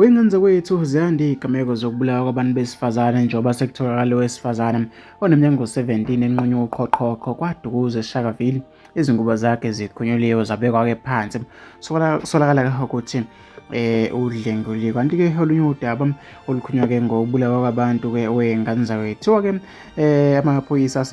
Wey'ngane zakwethu ziyanda iy'gameko zokubulawa kwabantu besifazane njengoba sekutholakale owesifazane oneminyaka engu-17 enqunywe uqhoqhoqho kwaDukuza eShakaville izingubo zakhe ziqhunyuliwe zabekwa-ke phansi. Kusolakala-ke ukuthi udlenguliwe. Kanti-ke olunye udaba olukhulunywa-ke ngokubulawa kwabantu-ke wey'ngane zakwethu kuthiwa-ke amaphoyisa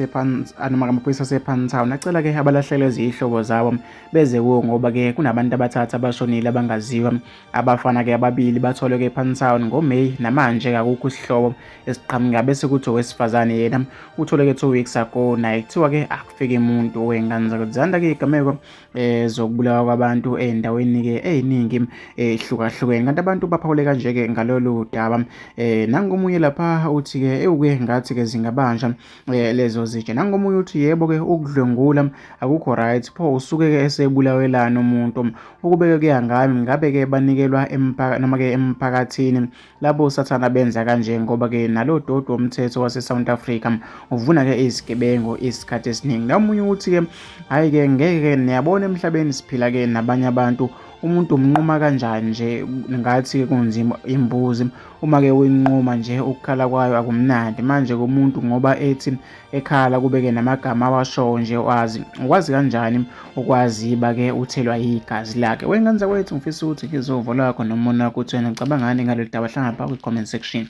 noma amaphoyisa asePantown acela-ke abalahlekelwe ziyihlobo zabo beze kuwo ngoba-ke kunabantu abathathu abashonile abangaziwa. Abafana-ke ababili batholwe-ke ePantown ngoMeyi namanje akukho isihlobo esiqhamuka bese kuthi owesifazane yena utholeke 2 weeks ago naye kuthiwa-ke akufike muntu wey'ngane zakwethu. Ziyanda-ke iy'gameko zokubulawa kwabantu ey'ndaweni-ke ey'ningi ehlukahlukene kanti abantu baphawule kanje-ke ngalolu daba. Nangomunye lapha uthi-ke ewuke ngathi-ke zingabanjwa lezo zitsha. Nangomunye uthi yebo-ke ukudlwengula akukho right pho usuke-ke esebulawelani umuntu. Ukube-ke kuya ngami ngabe-ke banikelwa noma-ke emphakathini labo sathana benza kanje ngoba-ke nalo doti womthetho wase-South Africa uvuna-ke izigebengu isikhathi esiningi. Nomunye uthi-ke hhayi-ke ngeke niyabona emhlabeni siphila-ke nabanye abantu umuntu umnquma kanjani nje ngathi kunzima imbuzi uma-ke uyinquma nje ukukhala kwayo akumnandi manje kumuntu ngoba ethi ekhala kubeke namagama awashoyo nje wazi ukwazi kanjani ukwaziba-ke uthelwa yigazi lakhe. Wey'ngane zakwethu ngifisa ukuthi ngizwe uvo lwakho nombono wakho ukuthi wena ucabangani ngalolu daba. Hlangana phaa kwi-comment section.